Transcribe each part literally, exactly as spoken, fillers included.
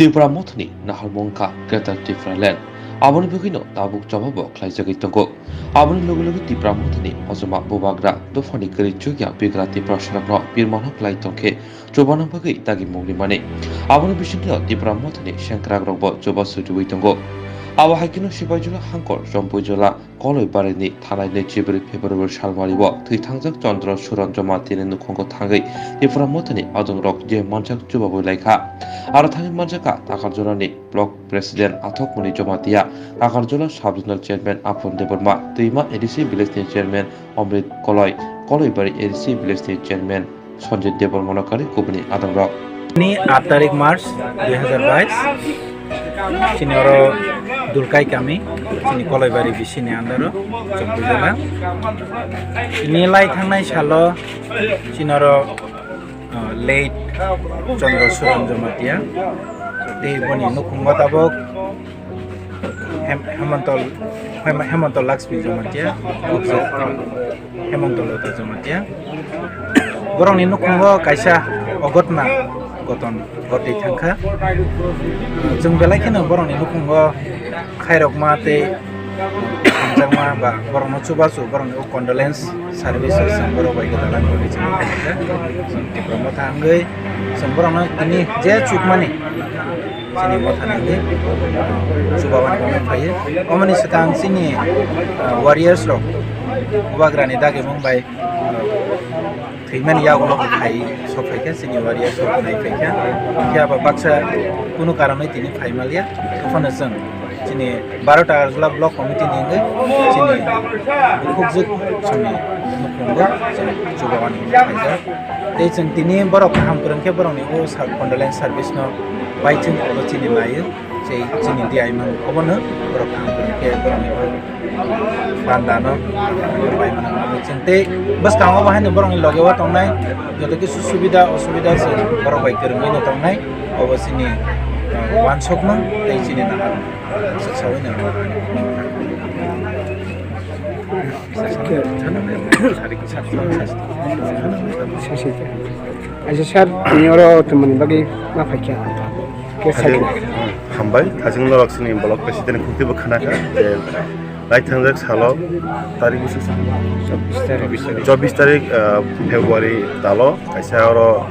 Tipra Mothani naharmung wngkha Greater Tipraland. Aboni bagwino tabuk choba bo khlaijagwi tongo. Aboni loge loge Tipra Mothani hojoma bubagra dophani kwrwi chukya bigra Tiprasarokno birmano khlai tongkhe chubana bagwi dagimung rimani. Aboni bisingtwi Tipra Mothani sengkrakrok bo chubachu riwi tongo. Abo hai kheno Sipaijula Hangkor, Chompuijula, Koloibarini thanai naichibri February salmario thwi thangjak Chandra Suran Jamatia ni nukhungo thangwi Tipra Mothani adongrok je manjak chubabwi laikha. Aro thangwi manjakha Takarjolani Block President Athokmoni Jamatia, Takarjola Sub Zonal Chairman Apon Debbarma, Twima A D C Village ni Chairman Amrit Koloi, Koloibari A D C Village ni Chairman Sanjay Debbarmano kari kubuni adongrok. Ni aat tarik March dui hazar bais, chini oro Dulkai kami, chini Koloibari B C ni under o, Chompuijala. Ni lai thangnai salo, chini oro, uh, late Chandra Suran Jamatia, tei boni nukhungo tabuk Hem-, Hemonto, Hem-, Hemonto Lakshmi Jamatia, Hemonto Lota Jamatia. Borokni nukhungo kaisa ogodna goton gotwi thangkha. Chwng belai kheno borokni nukhungo khairokma tei hamjakma ba borokno chubachu borokni condolence services chwng borok bai gwdalani bagwi chwng khaijak. Chwng Tipra Motha wngwi chwng borokno tini je chukmani chini mothani wngwi chubabani bagwi phaiwi. Omoni swkang chini, ah, warriors rok bubagrani dagimung bai, ah, thwimani yagulo bo phai sok phaikha, chini warriors rok nai phaikha. Phiya ba baksa kunu karonwi tini phai manliya. Aphano chwng chini Baro Takarjala Block Committee ni wngwi chini bukhukjwk chini nukhungo chwng chubabani wngwi phaijak. Tei chwng tini borok kaham kwrwng khe borokni o sa-, condolence service no bai chwng obo chini naio. Tei chini D I man obono borok kaham kwrwng khe borokni o panda no bai mano. Chwng tei bwskango bo haino borokni loge o tongnai joto kisu subida osubida chwng borok bai kwrwngwi no tongnai. Obo chini, uh, wansukmung tei chini nahar. Aisa sir, tini oro tumani bagwi ma phaikha. Khe Thajing, sakni. Hambai, thajing norok chini block president khukti bo khana kha, je lai thangjak salo, tarik bwswk sa? Chobbish tarik. Chobbish tarik, ah, February talo, kaisa oro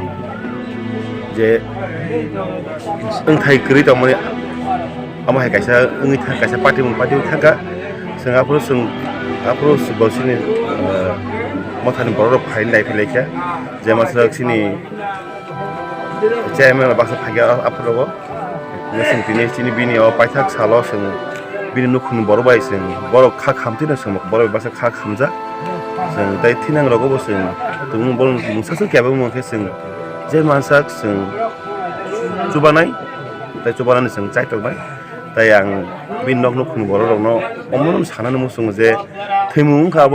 je wngthai kwrwi tongmani, amo hai kaisa wngwi thang, kaisa party mung party wngwi thangkha. Chwng aphuru chwng, aphuru chwng bo chini, ah, mothani borok rok phaini naiphai laikha, je masa chini chairman rok baksa phaikha aphuru rogo. Chwng tini chini bini o paithak salo chwng bini nukhungni borok bai chwng borok kha khamtwi no chwng borok bai baksa kha khamjak. Chwng tei thinang rogo bo chwng tumung borok mungsa khe kebo mung khe chwng je mansak chwng chubanai tei chubanani chwng chaitoknai. Tei ang bini nok nukhungni borok rokno omono sanani muchungo je thwimung wngkha abo